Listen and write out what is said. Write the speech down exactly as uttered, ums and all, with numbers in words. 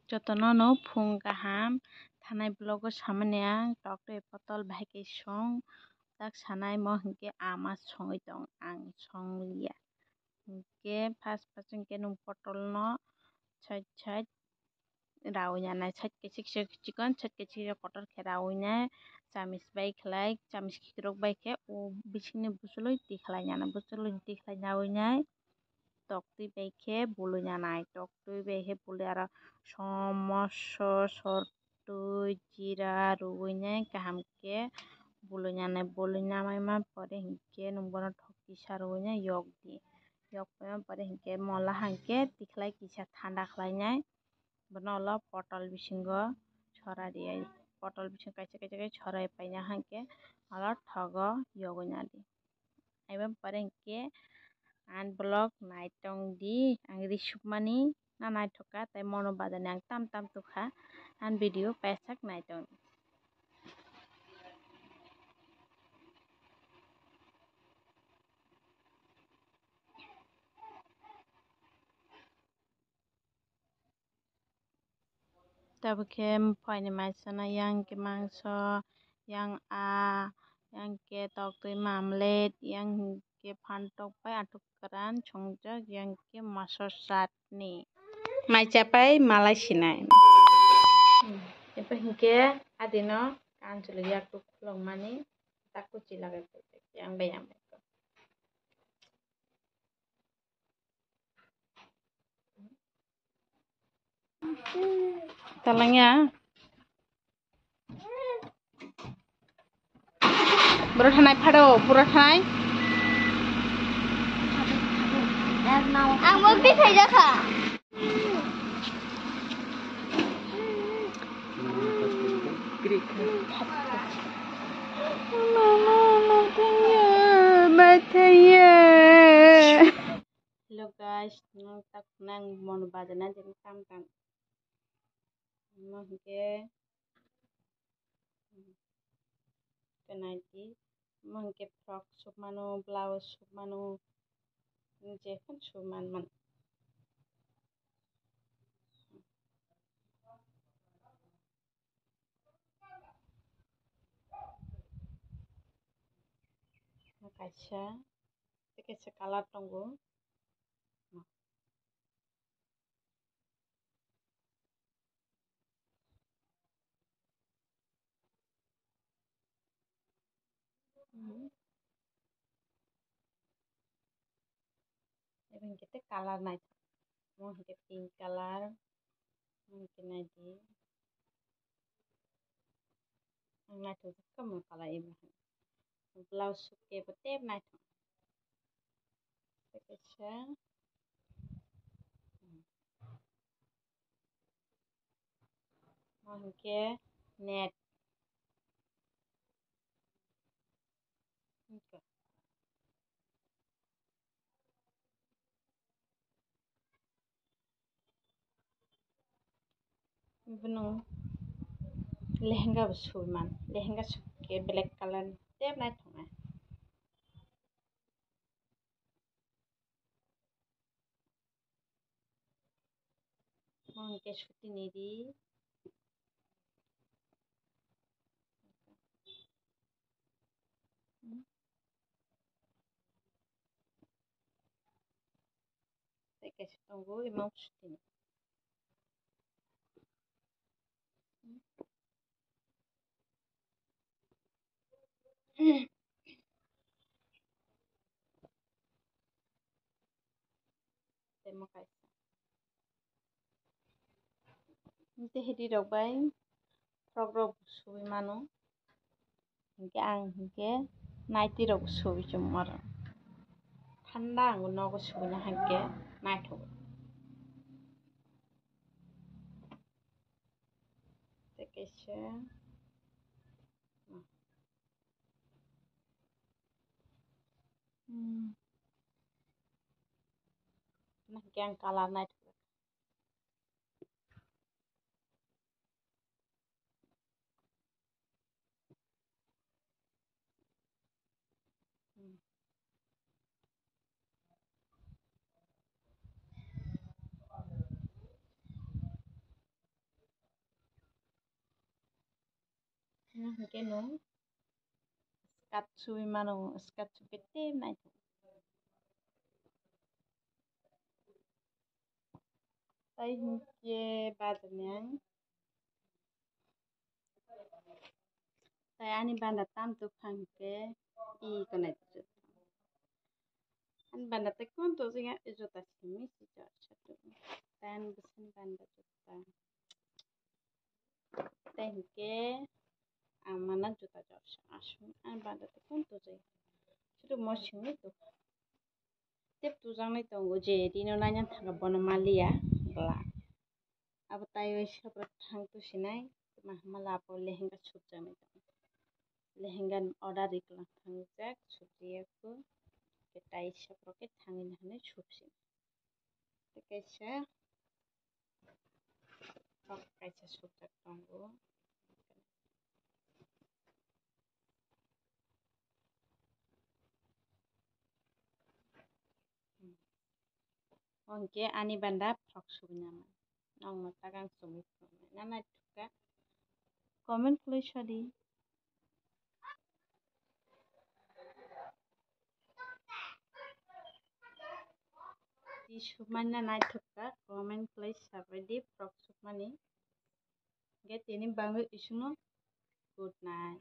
Jotono no phung kaham thanai vlog o samani ang tok twi potol bahai khe song tak sanai mo hinkhe ama songwi tong ang song liya hinkhe first first hinkhe nwng potol no side side rawi nanai side kaisa kaisa chikon side kaisa kotor khe rawi nai chamis bai khlai chamis kikrok bai khe o bisingni buchulwi tikhlai nana buchulwi tikhlai nawi nai. Toktwi bai khe bului nanai, toktwi bai khe bului aro som, moso, sortwi, jira rwui nai kaham khe bului nanai, bului namaima pore hinkhe nwng bono thok kisa rwui nai yok di, yok paima pore hinkhe mola hinkhe tikhlai kisa thanda khlai nai, bono ulo potol bisingo sora di, potol bisingo kaisa kaisa khe sorai paina hinkhe aro thogo yogwi nadi. Aboni pore hinkhe ang vlog naitong di, ang ri supmani na naithok kha, tei mono bajani ang tam tam tukha, ang video paisak naitong di. Tabuk khe phaini maisana yang khe mangso, yang a, yang khe toktwi mamlet, yang khe phantok bai athuk kwran songjak, yang khe moso chatni. Mai chapai malai sinai. Eba hinkhe adino kanchwlwi yaktuk khulokmani takuchi lagai paijak yang bai yang bai. Talangya. Boro thanai phado, boro thanai. Ang mukti thaijakha. Mama, mama, thaya, ma thaya. Hello guys, nwng tak nang mono bajana jeng tam tam. Mo hinkhe kenai di, mo hinkhe frock suk mano, blouse suk mano, jephuru suk man man. Kaisa, tei kaisa colour tongo. Abo hinkhe tei colour naithok, omo hinkhe pink colour, omo hinkhe naidi, ang naithok khe omo colour ebo hai, blouse suk khe bo tei naithok, tei kaisa. Mo hinkhe net. Bono lehenga bo sui man, lehenga sui khe black colour ni tei naithok nai. Mo hinkhe suti ni ri. Tei kaisa tongo, imo suti ni. Tei mo kaisa. Tei hidi rok bai frock rok suwi mano. Hinkhe ang hinkhe naiti rok suwi chum oro. Thanda ang nogo suwina hinkhe naithok. Tei kaisa. Hmm. Nah, yang colour naithok. Hingke no skirt suwi mano, skirt sukhe tei naithok. Tai hingke bazar ni ang. Tai ani banda tam tuk phang hingke i konai tuk. Ani banda tai kon tuk jingya i jota simi si jor sa tuk. Tai ani bwsani banda jota. Tai hingke ang mana jota jor sa asung ani banda tai kon tuk jingya. Situ mo simi tuk. Tep tujaknai tongo je rino naina thangkha bono maliya bwla. Abo taiwi sabrok thang tusinai tma hwnmale abo lehenga supjaknai tongo. Lehenga ni order riklang thangjak supjiyakhu. Tei tai sabrok khe thangwi nahanai supsi. Tei kaisa kok kaisa supjak tongo. Hwnkhe ani banda frok subina man. Nokno tagang sumi phunuknai na naithokha. Comment khlai sadi. Di submani na naithokha comment khlai sabaidi frok submani. Hwnkhe tini bagwi isukno good night.